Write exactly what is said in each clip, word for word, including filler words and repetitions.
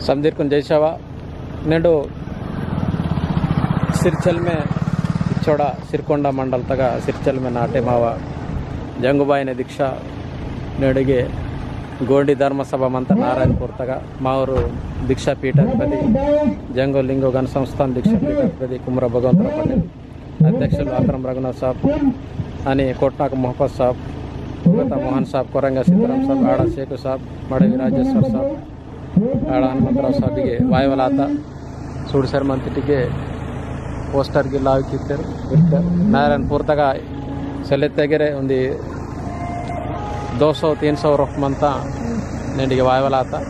समदीरकुन जय सेवा। नेडु सिरचलमे इच्चोड़ा सिरकोंडा मंडल तगा सिरचलमे नाटे मावा जंगुबाईने दीक्षा नेडुगे गोंडी धर्म सभा मंता नारायणपुर तगा मावरु दीक्षा पीठाधिपति जंगो लिंगो गण संस्थान दीक्षा पीठाधिपति कुमरा भगवंतराव पटेल, अध्यक्ष आत्रम रघुनाथ साहब, अनि कोटनाक मोहम्मद साहब, उगता मोहन साहब, कोरंगा सीताराम साहब, आड़ा शेखु साहब, मड़वी राजेश्वर साहब, आड़ा हनुमंतराव साहब गे वायवलाता, सूड शर्मंत टिके poster गे लाव कित्तेर, नारायणपुर तगा सेलेत्तेगेरे उंदी दो सौ तीन सौ रोख मंता नेंडिगे वायवलाता।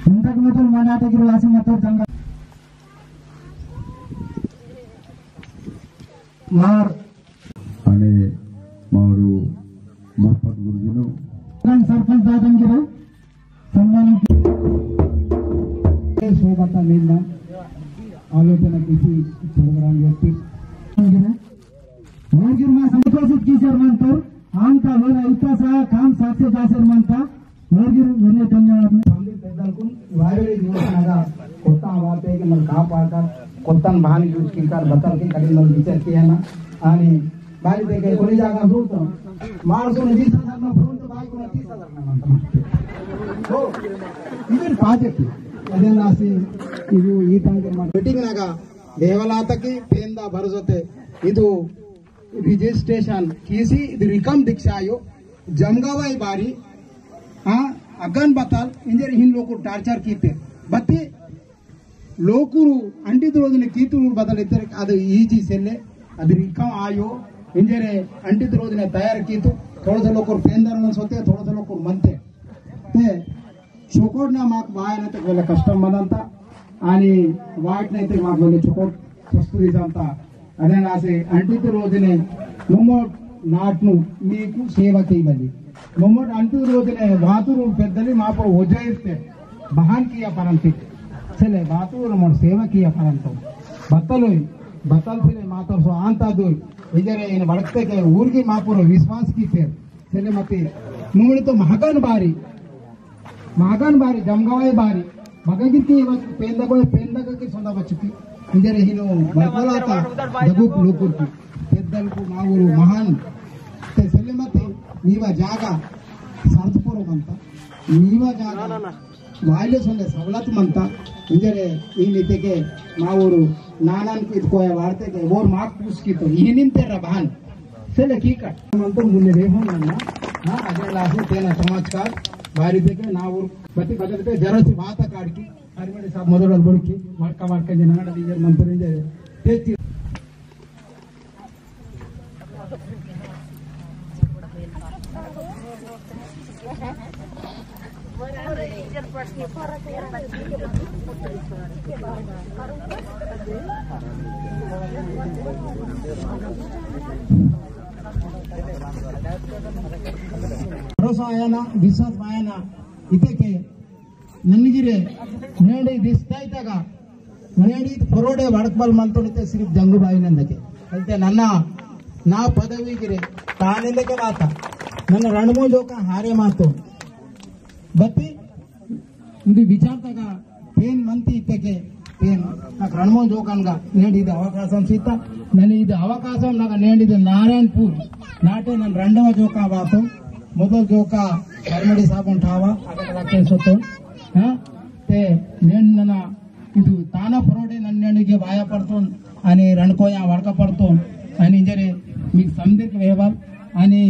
इंतक मदल मनाटे गिर वासी मत्तोर जंगा मार। अने मारू मोहम्मद गुरुजीनु। सरपंच दादंगिरो सम्मान। सोबता निन्ना आलोचना किसी प्रोग्राम व्यक्ति। वर्गीर मा संतोषित कीसर मंतोर, आमता वेला इत्ता सा काम साक्षे जासर मंता, वर्गीर वेले धन्यवाद। संदीप पेद्दलकुन वायरल दिवस नगा कोत्ता वाते के मल कापाकर, कोत्तन भान यूज की कर बतल के कड़ी मल विचार किया ना, आनी बारी देखे कोनी जागा दूर तो, मार सुन बीस हजार ना फोन तो बाई को ना तीस हजार ना मंता। हो, इधर पाजे की, अदे नासी, इवो ई तांगे मीटिंग नगा, देवलाता की पेंदा भरोसते, इदु registration कीसी इद रिकम दीक्षा आयो, जमगावाई बारी, हाँ, अगन बताल, इंजर हिन लोग को torture कीते। बत्ती लोकुरु अंडित रोजने कीतुरु बदल इतर अद easy सेल्ले, अद रिकम आयो, इंजरे अंडित रोजने तयार कीतु, थोड़ा सा लोकुर पेंदर मन सोते, थोड़ा सा लोकुर मनते। ते चोकोट ना माक बाय ना ते वेले कष्टम मनंता, आणि वाट नाही ते माक वेले चोकोट सस्तुरी जानता। अदेन आसे अंटित रोजने मोमोट नाटनु मीकु सेवा केवली। मोमोट अंटित रोजने वातुरु पेद्दली माप ओजा इर्ते बहान किया परंती। सेले वातुरु मोर सेवा किया परंतो। बत्तलोई, बत्तल सेले मातर सो आंता दोई। इजरे इन वड़कते के ऊर्गी मापुरो विश्वास कीते। सेले मती नुमड़ी तो महागन बारी, महागन बारी, जमगावाई बारी, मगगिर की वच पेंदा कोई पेंदा का की सोंदा बचकी। इंजरे हिनो बरकोलाता दगुक लोकुर की। पेद्दल को मावुरु महान। ते सेले मती नीवा जागा सर्दपुरो मंता। नीवा जागा वायले सोंदे सवलत मंता। इंजरे ई नीते के मावुरु नानान की कोया वार्ते के वोर माक पूस की तो ई निंते रबान। सेले की कट। मन तो मुन्ने रे हो ना। हाँ, अगर लासु तेना समाज का बारी देखे ना वोर बती बदलते जरा सी बात काट की। अरे मेरे साहब मदर अलबड़ की वाटका वाटका जना ना डीजर मंत्री जे तेती। भरोसा आया ना, विश्वास आया ना, इते के नन्निगिरे नेंडी दिस्ताई तगा नेंडी फरोडे वड़कबल मंतोनिते सिर्फ जंगुबाई नंदके। अंते नन्ना ना पदवी गिरे तानेंदके बाता नन्ना रणमो जोका हारे मातो बत्ती उंदी विचार तगा पेन मंती इत्तेके पेन नाक रणमो जोकानगा नेंडी इद अवकाशम सीता नन्नी इद अवकाशम नगा नेंडी इद नारायणपुर नाटे नन रंडवा जोका बातो मोदल जोका परमड़ी साबुन ठावा अगला के सोतो। हाँ, ते नेन नना इदु ताना फरोडे नन्नेनिगे वाया पड़तोन, अनि रणकोया वड़का पड़तोन, अनि इंजरे मीक समदिर वेहवाल, अनि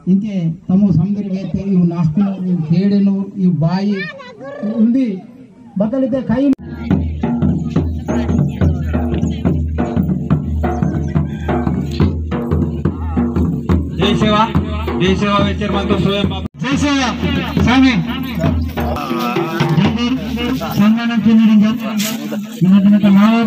इंके तमो समदिर वेहते, इव नास्कुनो, इव खेड़ेनो, इव बाई, उंदी, बतलिते खाई। जय सेवा, जय सेवा वेचर मंतो स्वयं बाबा। जय सेवा, स्वामी। जय गुरु, सम्मान के निरंजन, विनोद में तमावर।